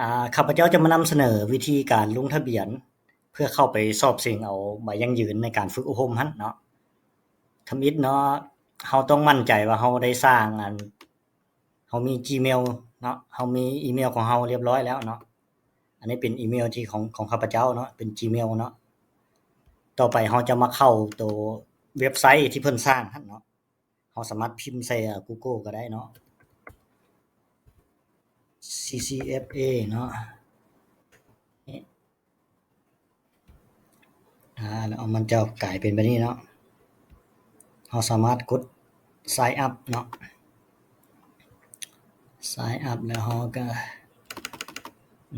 ອ່າ ຂ້າພະເຈົ້າຈະມານຳສະເໜີວິທີການລົງທະບຽນ ເພື່ອເຂົ້າໄປສອບເສັງເອົາໃບຢັ້ງຢືນໃນການຝຶກອົບຮົມຫັ້ນເນາະ. ທຳອິດເນາະ ເຮົາຕ້ອງໝັ້ນໃຈວ່າເຮົາໄດ້ສ້າງອັນ ເຮົາມີ Gmail ເນາະ ເຮົາມີອີເມວຂອງເຮົາລຽບຮ້ອຍແລ້ວເນາະ. ອັນນີ້ເປັນອີເມວທີ່ຂອງ ຂອງຂ້າພະເຈົ້າເນາະ ເປັນ Gmail ເນາະ. ຕໍ່ໄປເຮົາຈະມາເຂົ້າໂຕເວັບໄຊທີ່ເພິ່ນສ້າງຫັ້ນເນາະ. ເຮົາສາມາດພິມໃສ່ Google ກໍໄດ້ເນາະ C C F A ເນາະ. ອ່າ ແລ້ວມັນຈະກາຍເປັນແບບນີ້ເນາະ. ເຮົາສາມາດກົດ sign up ເນາະ sign up ແລ້ວເຮົາກໍ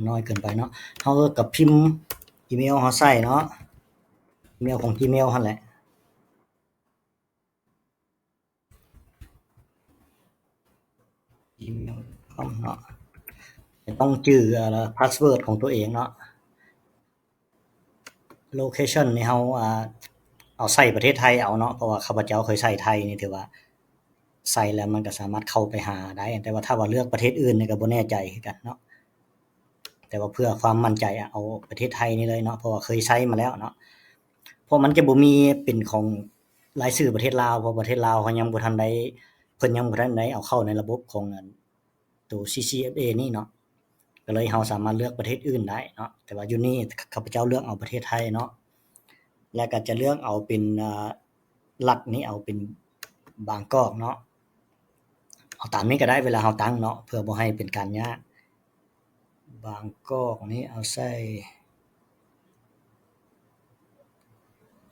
ນ້ອຍເກີນໄປເນາະ. ເຮົາກໍພິມອີເມວເຮົາໃສ່ເນາະ ອີເມວຂອງ Gmail ຫັ້ນແຫຼະ. Gmail.com ເນາະ ຈະຕ້ອງຈື່ password ຂອງຕົວເອງເນາະ. Location ນີ້ເຮົາ ອ່າ ເອົາໃສ່ປະເທດໄທເອົາເນາະ ເພາະວ່າຂ້າພະເຈົ້າເຄີຍໃສ່ໄທນີ້ ຖືວ່າໃສ່ແລ້ວມັນກໍສາມາດເຂົ້າໄປຫາໄດ້ ແຕ່ວ່າຖ້າວ່າເລືອກປະເທດອື່ນນີ້ກໍບໍ່ແນ່ໃຈຄືກັນເນາະ. ແຕ່ວ່າເພື່ອຄວາມໝັ້ນໃຈ ເອົາປະເທດໄທນີ້ເລີຍເນາະ ເພາະວ່າເຄີຍໃຊ້ມາແລ້ວເນາະ. ເພາະມັນຈະບໍ່ມີເປັນຂອງລາຍຊື່ປະເທດລາວ ເພາະປະເທດລາວເຂົາຍັງບໍ່ທັນໄດ້ ເພິ່ນຍັງບໍ່ທັນໄດ້ເອົາເຂົ້າໃນລະບົບຂອງອັນ ໂຕ C C F A ນີ້ເນາະ ກໍເລີຍເຮົາສາມາດເລືອກປະເທດອື່ນໄດ້ເນາະ. ແຕ່ວ່າຢູ່ນີ້ຂ້າພະເຈົ້າເລືອກເອົາປະເທດໄທເນາະ ແລ້ວກໍຈະເລືອກເອົາເປັນ ເອີ ລັດນີ້ເອົາເປັນບາງກອກເນາະ. ເອົາຕາມນີ້ກໍໄດ້ ເວລາເຮົາຕັ້ງເນາະ ເພື່ອບໍ່ໃຫ້ເປັນການຍາກ. ບາງກອກນີ້ເອົາໃສ່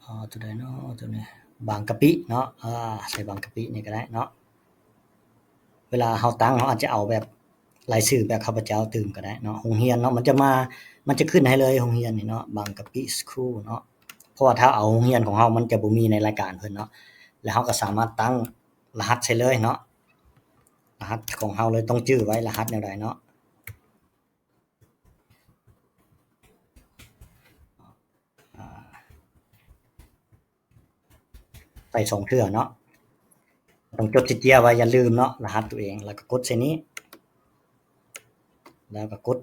ເອົາໂຕໃດເນາະ ໂຕນີ້ ບາງກະປິເນາະ. ອາ ໃສ່ບາງກະປິນີ້ກໍໄດ້ເນາະ. ເວລາເຮົາຕັ້ງ ເຮົາອາດຈະເອົາແບບລາຍຊື່ແບບຂ້າພະເຈົ້າຕື່ມກໍໄດ້ເນາະ. ໂຮງຮຽນເນາະ ມັນຈະມາ ມັນຈະຂຶ້ນໃຫ້ເລີຍໂຮງຮຽນນີ້ເນາະ ບາງກະປິ School ເນາະ. ເພາະວ່າຖ້າເອົາໂຮງຮຽນຂອງເຮົາ ມັນຈະບໍ່ມີໃນລາຍການເພິ່ນເນາະ ແລ້ວເຮົາກໍສາມາດຕັ້ງລະຫັດໃສ່ເລີຍເນາະ. ລະຫັດຂອງເຮົາເລີຍ ຕ້ອງຈື່ໄວ້ລະຫັດແນວໃດເນາະ. ອາ ໃສ່ສອງເທື່ອເນາະ ຕ້ອງຈົດເຈຍໆໄວ້ ຢ່າລືມເນາະ ລະຫັດຕົວເອງ. ແລ້ວກໍກົດໃສ່ນີ້ ແລ້ວກໍກົດ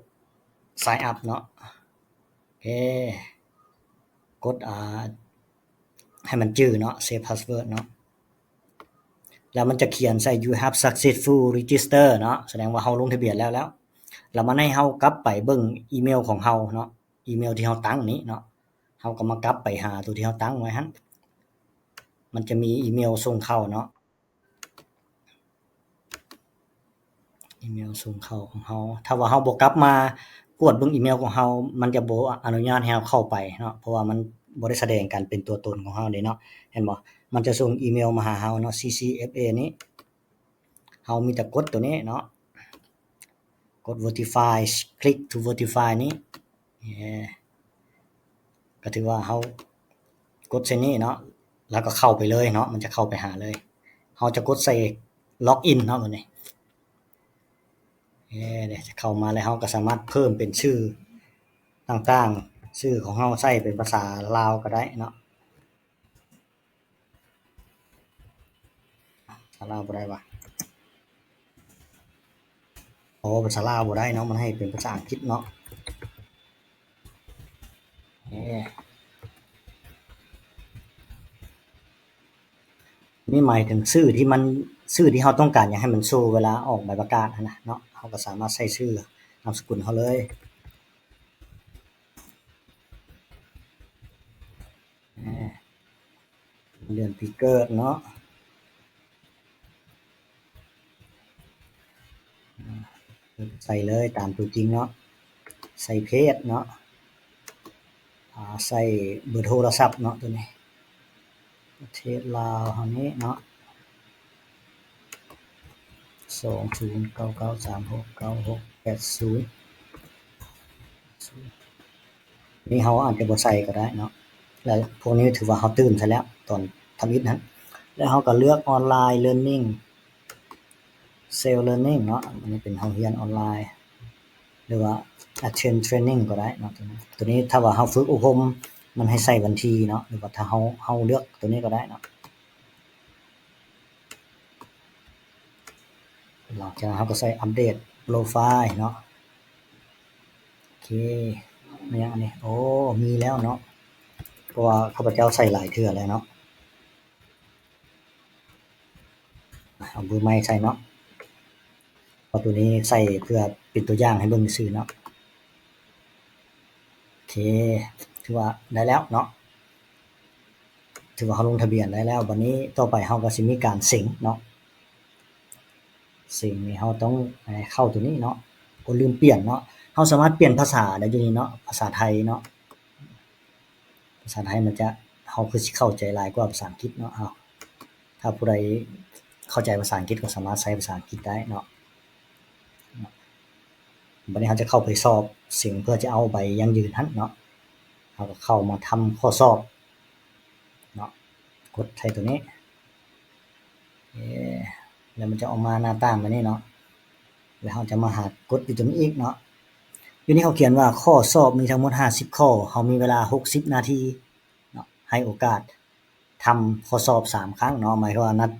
sign up ເນາະ. ໂອເຄ ກົດ ອາ ໃຫ້ມັນຈື່ເນາະ save password ເນາະ. ແລ້ວມັນຈະຂຽນໃສ່ You have successful register ເນາະ ສະແດງວ່າເຮົາລົງທະບຽນແລ້ວ ແລ້ວ ແລ້ວມັນໃຫ້ເຮົາກັບໄປເບິ່ງອີເມວຂອງເຮົາເນາະ ອີເມວທີ່ເຮົາຕັ້ງນີ້ເນາະ. ເຮົາກໍມາກັບໄປຫາໂຕທີ່ເຮົາຕັ້ງໄວ້ຫັ້ນ ມັນຈະມີອີເມວສົ່ງເຂົ້າເນາະ ອີເມວສົ່ງເຂົ້າຂອງເຮົາ. ຖ້າວ່າເຮົາບໍ່ກັບມາກວດເບິ່ງອີເມວຂອງເຮົາ ມັນຈະບໍ່ອະນຸຍາດໃຫ້ເຮົາເຂົ້າໄປເນາະ ເພາະວ່າມັນບໍ່ໄດ້ສະແດງການເປັນຕົວຕົນຂອງເຮົາເດ້ເນາະ. ເຫັນບໍ່ ມັນຈະສົ່ງອີເມວມາຫາເຮົາເນາະ C C F A ນີ້. ເຮົາມີແຕ່ກົດໂຕນີ້ເນາະ ກົດ verify click to verify ນີ້ ເອີ ກໍຖືວ່າເຮົາກົດໃສ່ນີ້ເນາະ ແລ້ວກໍເຂົ້າໄປເລີຍເນາະ ມັນຈະເຂົ້າໄປຫາເລີຍ. ເຮົາຈະກົດໃສ່ log in ເນາະ ບາດນີ້ ເອີ ເຂົ້າມາແລ້ວເຮົາກໍສາມາດເພີ່ມເປັນຊື່ຕ່າງໆ ຊື່ຂອງເຮົາໃສ່ເປັນພາສາລາວກໍໄດ້ເນາະ. ພາສາລາວບໍ່ໄດ້ຫວາ? ອໍ ພາສາລາວບໍ່ໄດ້ເນາະ ມັນໃຫ້ເປັນພາສາອັງກິດເນາະ. ເອີ ນີ້ໝາຍເຖິງຊື່ທີ່ມັນ ຊື່ທີ່ເຮົາຕ້ອງການຢາກໃຫ້ມັນໂຊເວລາອອກໃບປະກາດຫັ້ນນະເນາະ ເຮົາກໍສາມາດໃສ່ຊື່ນາມສະກຸນເຮົາເລີຍ. ເດືອນປີເກີດເນາະ ໃສ່ເລີຍຕາມຕົວຈິງເນາະ ໃສ່ເພດເນາະ ອາ ໃສ່ເບີໂທລະສັບເນາະ ໂຕນີ້ ປະເທດລາວເຮົານີ້ເນາະ ສອງສູນເກົ້າເກົ້າສາມຫົກເກົ້າຫົກແປດສູນ ນີ້ເຮົາອາດຈະບໍ່ໃສ່ກໍໄດ້ເນາະ ແລະ ພວກນີ້ຖືວ່າເຮົາຕື່ມໃສ່ແລ້ວຕອນທຳອິດຫັ້ນ ແລ້ວເຮົາກໍເລືອກ online learning self learning ເນາະ ອັນນີ້ເປັນເຮົາຮຽນອອນລາຍ ຫຼືວ່າ attend training ກໍໄດ້ເນາະ. ໂຕນີ້ ໂຕນີ້ຖ້າວ່າເຮົາຝຶກອົບຮົມ ມັນໃຫ້ໃສ່ວັນທີເນາະ ຫຼືວ່າຖ້າເຮົາ ເຮົາເລືອກໂຕນີ້ກໍໄດ້ເນາະ. ຫຼັງຈາກນັ້ນເຮົາກໍໃສ່ update profile ເນາະ. ເຄ ແມ່ນຫຍັງອັນນີ້? ໂອ້ ມີແລ້ວເນາະ ເພາະວ່າຂ້າພະເຈົ້າໃສ່ຫຼາຍເທື່ອແລ້ວເນາະ. ເອົາເບີໃໝ່ໃສ່ເນາະ ເພາະໂຕນີ້ໃສ່ເພື່ອເປັນຕົວຢ່າງໃຫ້ເບິ່ງຊື່ໆເນາະ. ໂອເຄ ຖືວ່າໄດ້ແລ້ວເນາະ ຖືວ່າເຮົາລົງທະບຽນໄດ້ແລ້ວ. ບັດນີ້ຕໍ່ໄປເຮົາກໍຊິມີການເສັງເນາະ ເສັງນີ້ເຮົາຕ້ອງ ເຂົ້າໂຕນີ້ເນາະ. ໂອ້ ລືມປ່ຽນເນາະ ເຮົາສາມາດປ່ຽນພາສາໄດ້ຢູ່ນີ້ເນາະ ພາສາໄທເນາະ. ພາສາໄທມັນຈະ ເຮົາຄືຊິເຂົ້າໃຈຫຼາຍກວ່າພາສາອັງກິດເນາະ. ເອົາ ຖ້າຜູ້ໃດເຂົ້າໃຈພາສາອັງກິດກໍສາມາດໃຊ້ພາສາອັງກິດໄດ້ເນາະ. ບັດນີ້ເຮົາຈະເຂົ້າໄປສອບເສັງເພື່ອຈະເອົາໃບຢັ້ງຢືນຫັ້ນເນາະ. ເຮົາກໍເຂົ້າມາທຳຂໍ້ສອບເນາະ ກົດໃສ່ໂຕນີ້ ເອີ ແລ້ວມັນຈະອອກມາໜ້າຕ່າງແບບນີ້ເນາະ. ແລ້ວເຮົາຈະມາຫາກົດຢູ່ຕົວນີ້ອີກເນາະ. ຢູ່ນີ້ເຂົາຂຽນວ່າຂໍ້ສອບມີທັງໝົດຫ້າສິບຂໍ້ ເຮົາມີເວລາຫົກສິບນາທີເນາະ. ໃຫ້ໂອກາດທຳຂໍ້ສອບສາມຄັ້ງເນາະ ໝາຍຄວາມວ່ານັດ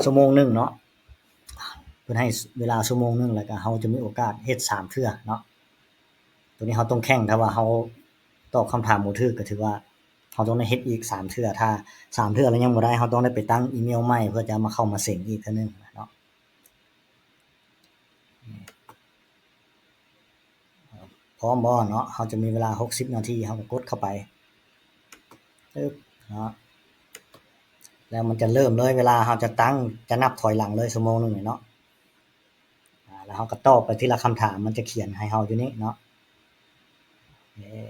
ຊົ່ວໂມງໜຶ່ງເນາະ ເພິ່ນໃຫ້ເວລາຊົ່ວໂມງໜຶ່ງ ແລ້ວກໍເຮົາຈະມີໂອກາດເຮັດສາມເທື່ອເນາະ. ໂຕນີ້ເຮົາຕ້ອງແຂ່ງ ຖ້າວ່າເຮົາຕອບຄຳຖາມບໍ່ຖືກ ກໍຖືວ່າເຮົາຕ້ອງໄດ້ເຮັດອີກສາມເທື່ອ. ຖ້າສາມເທື່ອແລ້ວຍັງບໍ່ໄດ້ ເຮົາຕ້ອງໄດ້ໄປຕັ້ງອີເມວໃໝ່ ເພື່ອຈະມາເຂົ້າມາເສັງອີກເທື່ອໜຶ່ງເນາະ. ພ້ອມບໍ່ເນາະ? ເຮົາຈະມີເວລາຫົກສິບນາທີ ເຮົາກໍກົດເຂົ້າໄປ ປຶບເນາະ ແລ້ວມັນຈະເລີ່ມເລີຍ ເວລາເຮົາຈະຕັ້ງ ຈະນັບຖອຍຫຼັງເລີຍ ຊົ່ວໂມງໜຶ່ງເນາະ. ອາ ແລ້ວເຮົາກໍຕອບໄປທີລະຄຳຖາມ ມັນຈະຂຽນໃຫ້ເຮົາຢູ່ນີ້ເນາະ. ເອີ